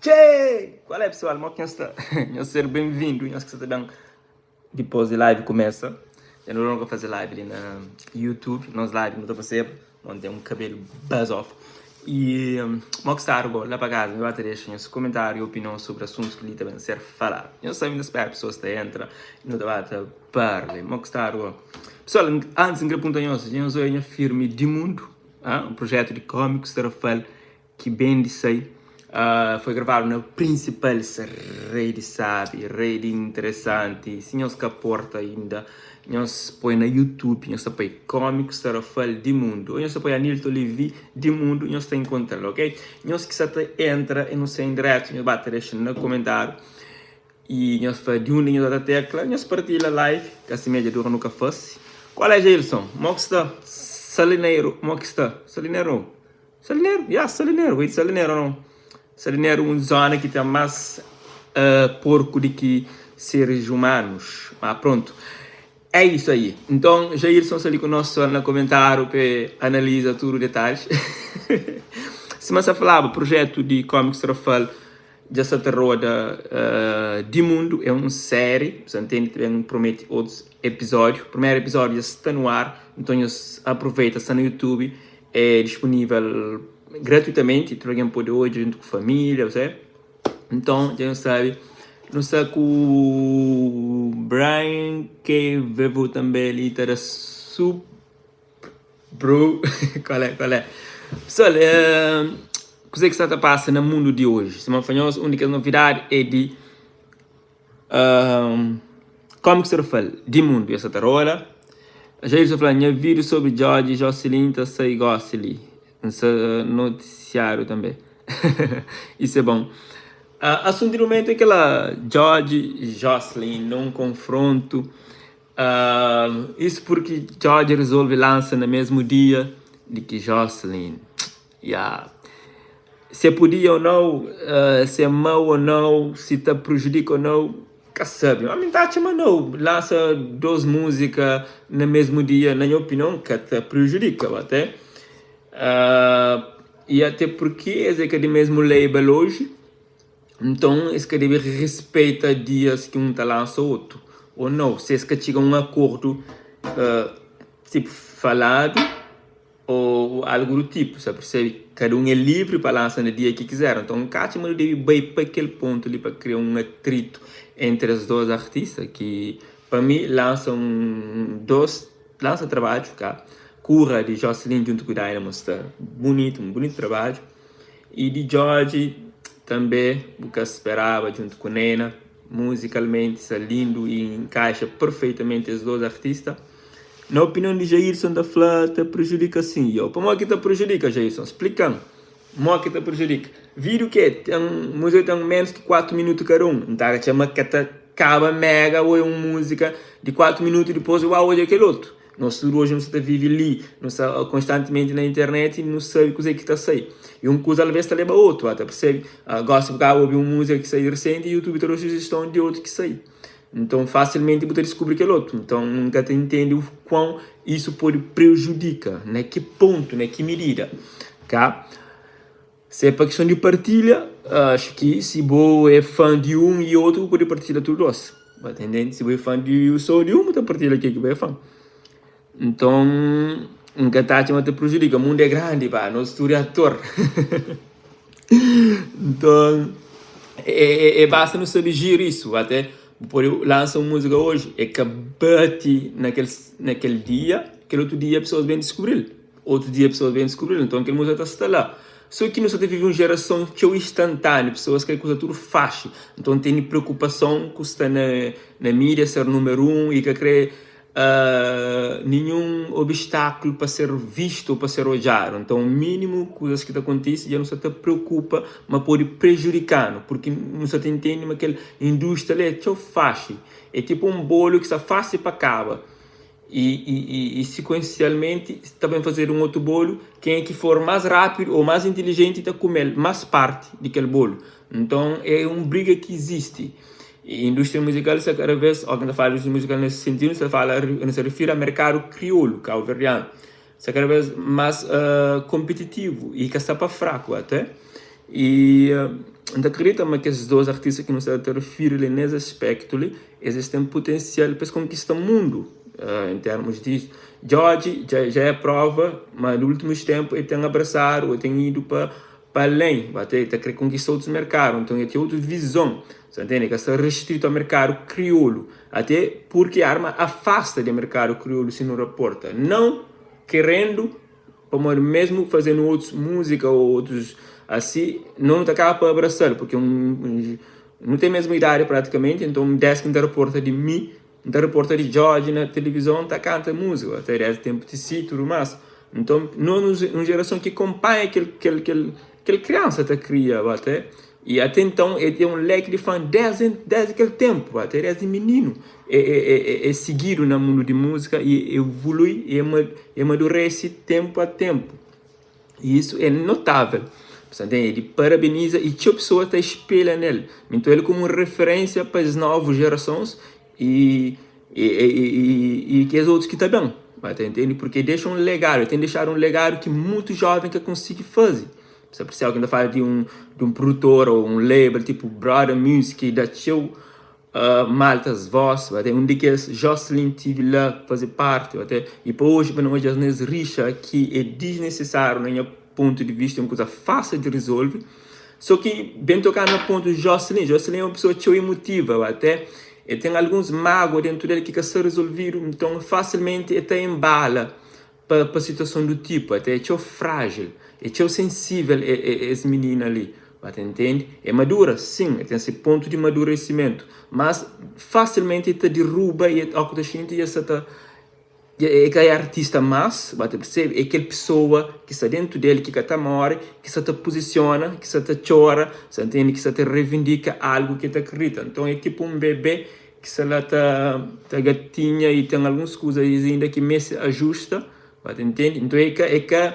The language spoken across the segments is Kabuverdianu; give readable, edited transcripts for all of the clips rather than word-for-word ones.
Txê! Kual é pesoal? Mo ki nhos sta? Nhos ser ben-vindu, nhos ki sta ta ben dipôs di live kumesa. Dja nu ka faze live li na YouTube, nos live nu ta faseba, mon ten un kabelu buzz off. I mo ki stadu go la pa kaza, nhos ba ta dexa nhos komentáriu i opinion sobri asuntus ki li ta ben ser faladu. Nhos sabe, nu ta spera pesoas ta entra i nu ta ba ta parle. Mo ki stadu go? Pesoal, antis N kre punta nhos, dja nhos odja nha firmi di mundu? Un projetu di kómikus Tarrafal ki ben di sai foi gravadu na prinsipal se rei di sabi rei di interesanti si nhos ka porta inda nhos poi na youtube nhos ta poi kómiku sarafal di mundu ô nhos ta poi anilton levy di mundu nhos ta inkontral ok nhos ki sa ta entra e no sai indiretu nhos ba ta dexa na komentáriu i nhos fla di undi nhos ta tekla nhos partilha live ka simé dja dura nu ka fase kual é jailson mo ki sta salineru mo ki sta salineru. Salineru, ya Salineru, oi Salineru não. Salineru un zona ki ten más porku di ki seres humanos. Ma prontu, é isso aí. Nton, Jailson sta li ku nos na komentáriu pa analiza tudu detalhis. Sima sa falaba, projetu di Comics Rafal Dja sa ta roda Di Mundu é un série, sa ntende ta ben promete otus episódio. Primeru episódio dja sta no ar, nton nhos aproveita, sta na YouTube, é disponível gratuitamenti, tudu algen pode odja djuntu ku família, você. Nton dja nhos sabe, nu sta ku Brian K. Vevo tanbe li ta da su. Bro, qual é, qual é? Pessoal, kuzê ki sta ta pasa na mundu di oji? Sima N fla nhos, un di kes novidadi é di Comics Rafal di mundu, el sta ta rola. Jailson fla, nha vídiu sobri Djodje Jocelyn ta sai gósi li. N sta notisiáriu tanbê. Isso é bon. Asuntu di mumentu é kel-la, Djodje Jocelyn na un konfrontu. Isso porque Djodje resolve lansa na mesmo dia di ki Jocelyn. Ya. Se podia ou nau, se é mau ou nau, se ta prejudika ou nau, ka sabe. Ami nta atxa ma nau, lansa 2 múzika na mesmo dia, na nha opinion, ka ta prejudika até. E até porque es é ka di mesmo label oji. Nton, es ka debe respeita dias ki un ta lansa otu, ô nau, si es ka txiga un akordu tipu faladu ô algu du tipu. Sa persebe? Kada un é livri pa lansa na dia ki kizer. Nton, N ka atxa ma nu debe bai pa kel pontu li pa kria un atritu entri es dos artista ki, pa mi, lansa un, dos, lansa trabadju ka. Kura di Jocelyn djuntu ku Dynamo sta bunitu, un bunitu trabadju. I di Djodje tanbe bu ka speraba djuntu ku Nena. Muzikalmenti sta lindu i inkaixa perfeitamenti es 2 artista. Na opinion di Jailson ta fla ta prejudika sin. Yo, pamodi ki ta prejudika Jailson? Splikan modi ki ta prejudika. Video ke ten muzika ten menus ki 4 minutu kada un. N ta atxa ma ka ta kaba mega oi un muzika di 4 minutu dipos bu ba odja kel otu. Nos tudu oji nu sta ta vive li, nu sta konstantimenti na internet i nu sabe kuzê ki ta sai. I un kuza alvês ta leba otu, ta persebe? Gósi bu ka obi un múzika ki sai resenti, YouTube ta da-u sujiston di otu ki sai. Nton, fasilmenti bu ta diskubri kel otu. Nton, N ka ta intende kuan isu pode prejudika, na ki pontu, na ki midida, ka? Se é pa kiston di partilha, axu ki si bo é fã di un i otu, bu pode partilha tudu dos. Ba ta intende? Si bo é fã di so di un, bu ta partilha kel ki bo é fã. Nton, N ka ta atxa ma ta prejudika. Mundu é grandi, pá, nos tudu é ator. Nton, é basta nu sabe jiri isu. Até bu pode lansa un múzika oji, é ka bati na kel na kel dia, kel otu dia pesoas ben diskubri-l. Otu dia pesoas ben diskubri-l, nton kel múzika ta sta la. So ki nu sta ta vive un jerason txeu instantaniu, pesoas kre kuza tudu faxi. Nton tene preokupason ku sta na na mídia, ser númeru un i ka kre ninhun obstakulu pa ser vistu o pa ser odjadu. Nton mínimu kuzas ki ta kontise dja nu sta ta preokupa ma pode prejudika-nu, purki nu sta ta intende ma kel indústria li é txeu faxi. É tipu un bolu ki sta fásil pa kaba. I i sikuensialmenti ta ben fazedu un otu bolu, kenha ki for más rápidu ô más intilijenti ta kume-l más párti di kel bolu. Nton, é un briga ki izisti. I indústria muzikal sta kada vês, óki N ta fala indústria muzikal na es sentidu, N sta fala, N sta rifiri a merkadu kriolu kauverdianu, sta kada vês más konpititivu i ka sta pa fraku até. I. N ta kridita ma kes dos artista ki nu sta ta rifiri li nes aspektu li, es ten putensial pa es konkista mundu en termus di Djodje dja é prova ma di ultimus tenpu el ten abrasadu, el ten idu pa pa alén, el ta kre konkista otus merkadu, nton el ten otu vizon, sa ntende? El ka sta restritu a merkadu kriolu, ate purki arma afasta di merkadu kriolu si nu raporta, nau kerendu Pamodi mesmu fazendo otus múzika ô otus asi, no nu ta kaba pa abrasal, purki un nu ten mesmu idadi pratikamenti, nton des ki N ta raporta di mi, N ta raporta di Djodje na tilivizon ta kanta múzika, até des tenpu ti si tudu mas. Nton no nu un jerason ki konpanha kel kel kel kel kriansa ta kria até i até nton el ten un leki di fan desdi desdi kel tenpu até desdi mininu é é é sigidu na mundu di múzika i evolui i e maduresi tenpu a tenpu i isu é notável sa ntende di parabeniza i txeu pesoa ta spelha nel nton el komu referénsia pa es novu jerasons i i i i kes otus ki ta ben ba ta ntende purki dexa un legadu el ten dexadu un legadu ki mutu joven ka konsigi faze sa percebe ki N ta fala di un di un produtor o un label tipu Brother Music ki da txeu maltas voz ba ten un di kes Jocelyn tive la faze parti ba ten i pa oji pa no odja nes rixa ki é disnecessário na nha pontu di vista é un kuza fásil di resolve so ki ben toka na pontu di Jocelyn Jocelyn é un pessoa txeu emotiva ba até el ten alguns mágua dentu del ki ka sta resolvidu nton fasilmenti el ta enbala pa pa situason du tipu até é txeu frájil é txeu sensível es minina li ba ta intende é madura sin el ten se pontu di maduresimentu mas fasilmenti el ta diruba i el oku ta xinti el sta ta É ka é artista más, ba ta persebe, é kel pesoa ki sta dentu del ki ka ta more, ki sta ta puzisiona, ki sta ta txora, sa ntende, ki sta ta reivindika algu ki el ta kridita. Nton é tipu un bebe ki sta la ta ta gatinha i ten alguns kuza inda ki meste ajusta, ba ta ntende. Nton é ka é ka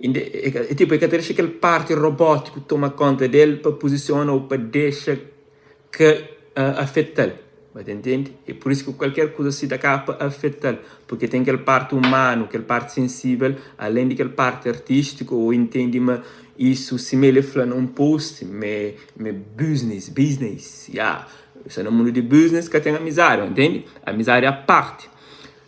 é ka é tipu é ka ta dexa kel parti robótiku toma konta del pa puzisiona ô pa dexa ka afeta-l, ba ta intende? É pur isu ki kualker kuza si ta kaba pa afeta-l, purki ten kel parti umanu, kel parti sensível, alén di kel parti artístiku ô intende ma isu sima el fla na un post ma é ma é business, business, ya, sta na mundu di business ka ten amizadi, ba intende? Amizadi é a parti.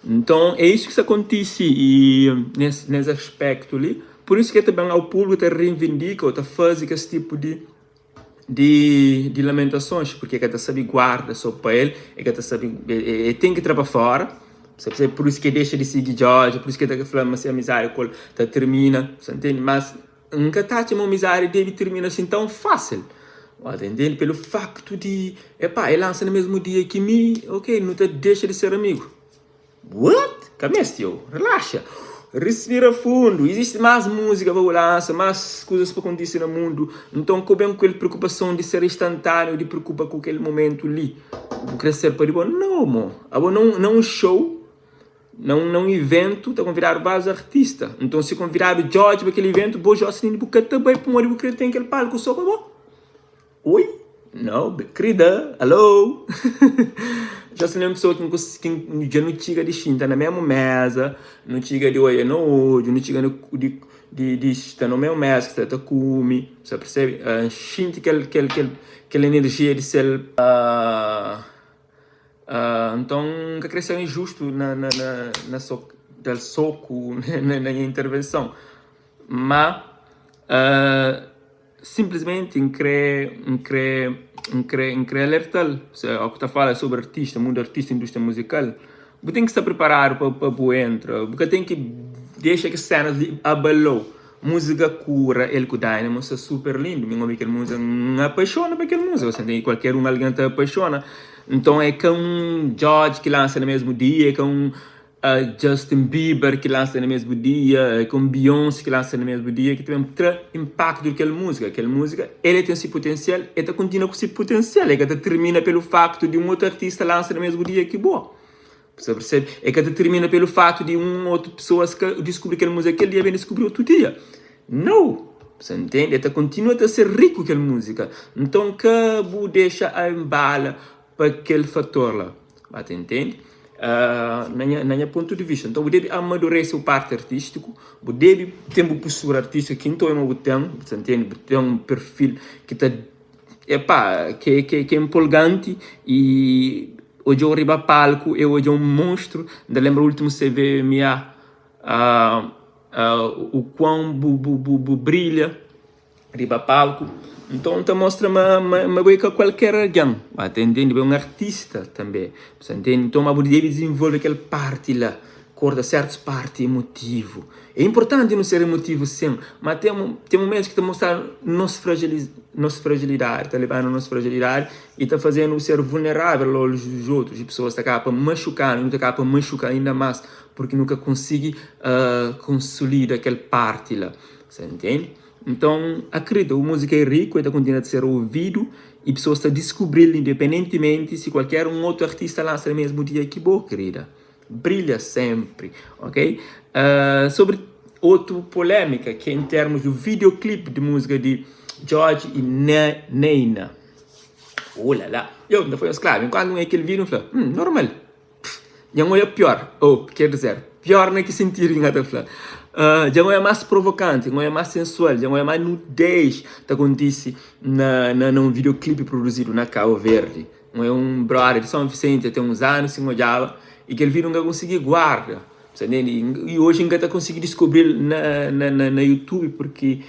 Nton é isu ki sta kontise i nes nes aspéktu li, pur isu ki el ta ben au públiku ta reivindika ô ta faze kes tipu di di di lamentasons porque el ka ta sabe guarda so pa el, el ka ta sabe el ten ki tra pa fora, sa percebe? Pur isu ki el dexa di sigi Djodje, pur isu ki el ta fla ma se amizadi ku el ta tirmina, sa ntende? Mas N ka ta atxa ma amizadi debe tirmina asin tãu fásil, ta ntende? Pelu faktu di epá el lansa na mesmu dia ki mi, ok nu ta dexa di ser amigu. What? Ka meste yo, relaxa, respira fundu, izisti más múzika pa bu lansa, más kuzas pa kontise na mundu, nton ka bu ben ku el preokupason di ser instantáneo, di preokupa ku kel momentu li, bu kre ser pa di bo, no mo, abo na un show, na un na un iventu ta konvidadu várius artista, nton si konvidadu Djodje pa kel iventu, bo Jocelyn bu ka ta bai pamodi bu kre ten kel palku so pa bo. Oi? Não, krida, alô? Jocelyn é un pessoa ki N kons ki dja nu txiga di xinta na mesmu mesa, nu txiga di odja na odju, nu txiga di di di sta na mesmu mesa ki sta ta kume, sa persebe? N xinti kel kel kel kel enerjia di sel Nton N ka kre ser injustu na na na na so dal soku na nha intervenson, má Simplesmenti N kre, N kre, N kre, N kre alerta-l. Ó ku ta fala sobri artista, mundu artista, indústria muzikal, bu ten ki sta priparadu pa pa bu entra. Bu ka ten ki dexa kes sénas li abala-u. Múzika kura, el ku Dynamo sta super lindu. Mi N obi kel múzika, N apaixona pa kel múzika. Você ntende? Kualker un algen ta apaixona. Nton é ka un Djodje ki lansa na mesmu dia, é ka un Justin Bieber ki lansa na mesmu dia, ku Beyoncé ki lansa na mesmu dia, ki ta ben tra impaktu di kel múzika. Kel múzika, el ten si putensial, el ta kontinua ku si putensial, el ka ta tirmina pelu faktu di un otu artista lansa na mesmu dia ki bo. Bu sta persebe? El ka ta tirmina pelu faktu di un otu pesoas ka diskubri kel múzika kel dia, ben diskubri otu dia. Nau! Bu sta ntende? El ta kontinua ta ser riku kel múzika. Nton ka bu dexa a embala pa kel fator la. Ba ta intende? Na nha, na nha pontu di vista. Nton bu debe amadurese bu parti artistiku, bu debe ten bu postura artistika ki nton bu ten, bu ta intende? Bu ten un perfil ki ta. Epá, ke ke ke empolgante e odjou riba palco e odja um monstro. Nta lembra último CVMA, o quão bu bu bu bu brilha riba palco. Então ta mostra ma ma ma bo é ka qualquer alguém, ba ta entende? Bo é um artista també, bu sa entende? Então ma bu debe desenvolve kel parti la, korda certos parti emotivo. É importanti nu ser emotivo sim, ma ten ten momentus ki ta mostra nos fragiliz nos fragilidadi, ta lebanu nos fragilidadi y ta fazenu ser vulnerável a olhos dos outros y pessoas ta kaba pa machucanu, nu ta kaba pa machuca ainda mas porque nu ka konsigi consolida kel parti la, sa entende? Nton, akrita, bu múzika é riku, el ta kontinua ta ser ouvidu y pesoas ta diskubri-l independentimenti si kualker un otu artista lansa na mesmu dia ki bo, krida. Brilha senpri, ok? Sobri otu polémika ki é en termus di videoclip di múzika di Djodje y Neyna. Oh la la! Yo, N ta fla nhos klaru, enkuantu N oia kel vídiu N fla, Hum, normal. Dja N oia pior, oh, ker dizer, pior na ki sentidu ki N ka ta fla? Dja N oia más provokanti, N oia más sensual, dja N oia más nudez ta kontise na na un videoclip produzidu na Cabo Verde. N oia un brother di São Vicente ten uns anu si N odjaba y kel video N ka konsigi guarda, bu ta ntende? Y oji N ka ta konsigi diskubril na na na YouTube porque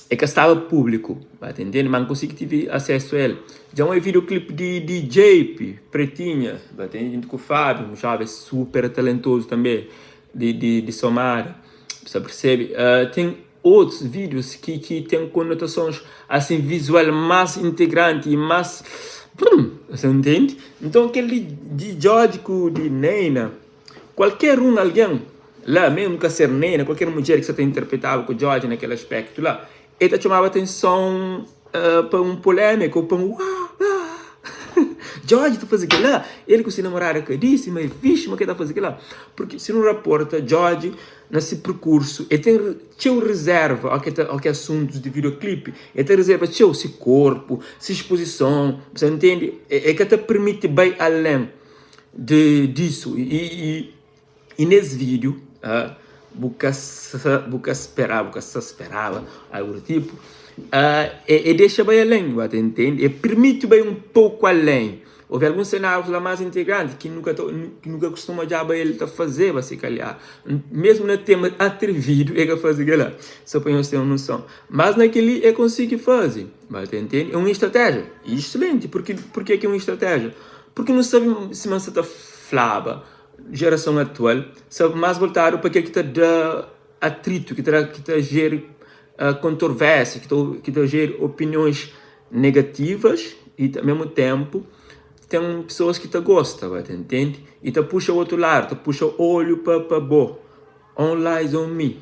E ka staba públiku, ba ta intende? Ma N konsigi tive asesu a el. Dja N oi videoclip di di JP, Pretinha, ba ta intende? Djuntu ku Fábio, un jovem super talentozu tanbe di di di Somada, bu sa persebe? Ten otus vídeos ki ki ten konotasons asin visual más integranti y más brum, bu sa intende? Nton kel di di Djodje ku di Neyna. Kualker un algen la, mesmu ka ser Nena, kualker mudjer ki sa ta interpretaba ku Djodje na kel aspektu la, el ta txomaba atenson pa un polémika ô pa un uau ah Djodje ta faze kel-la, el ku se namorada ka disi ma é fixi ma ke ta faze kel-la. Purki si nu raporta Djodje na se perkursu, el ten txeu rizerva ó ke ó ke asuntus di videoclipe, el ta rizerva txeu se korpu, se spozison, bu sa ntende? El ka ta permiti bai alén. De disso e, e, e nesse vídeo uh, bu ka bu ka esperava, bu ka sa esperava algo do tipo, uh, e, e deixa bem além, você entende? E permite bem um pouco além. Houve alguns cenários lá mais integrantes que nunca que nunca costuma já ele tá fazer, se calhar. Mesmo no tema atrevido, ele fazer lá. Só para nós ter uma noção. Mas naquele ele consegue fazer, você entende? É uma estratégia excelente. Porque, porque é que é uma estratégia? Porque nu sabe sima N sa ta flaba, jerason atual sta más voltadu pa kel ki ta da atritu, ki ta ki ta jeri kontorversia, ki ta ki ta jeri opinions negativas y ta mésmu ténpu ten pesoas ki ta gosta, ba ta ntende? Y ta puxa otu ladu, ta puxa olhu pa pa bo, all eyes on me.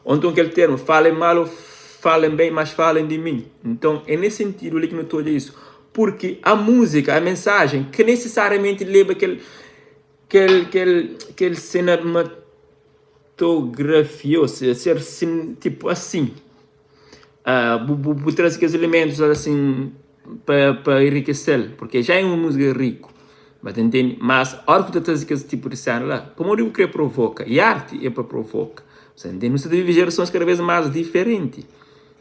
Ô nton kel termu, falem mal ô falem bem, mas falem de mim. Nton é nes sentidu li ki nu ta odja isu. Purki a múzika, a mensajen ka nesesariamenti leba kel kel kel kel sinematografia ô ser sin tipo asin. Bu bu bu traze kes elementus asin pa pa enrikese-l, purki já é un múzika riku, ba ta ntende? Mas óras ki bu ta traze kes tipu di sena la, pamodi bu kre provoka? I arti é pa provoka, bu ta ntende? Nu sta ta vive jerasons kada vez más diferenti,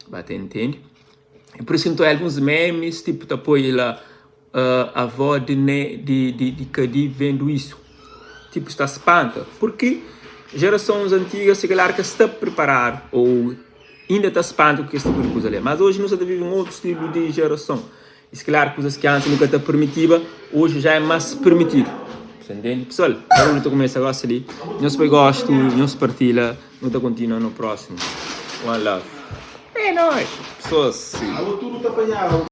ba ta ntende? É por isso ki N ta odja alguns memes, tipo ta poi la avó de ne de de de Kadi vendo isso, tipo sta spanta, porque jerasons antigas se calhar ka sta preparadu ou inda ta spanta ku kes tipo di kuza li, mas oji nu sta ta vive un otu stilu di jerason, e se calhar kuzas ki antis nu ka ta permitiba, oji já é mas permitidu, sa ntende? Pessoal, barulhu ta kumesa gosi li, nhos poi gostu, nhos partilha. Nu ta kontinua no próximo. One love. É nóis! Pessoas. Agu tudu ta panhaba.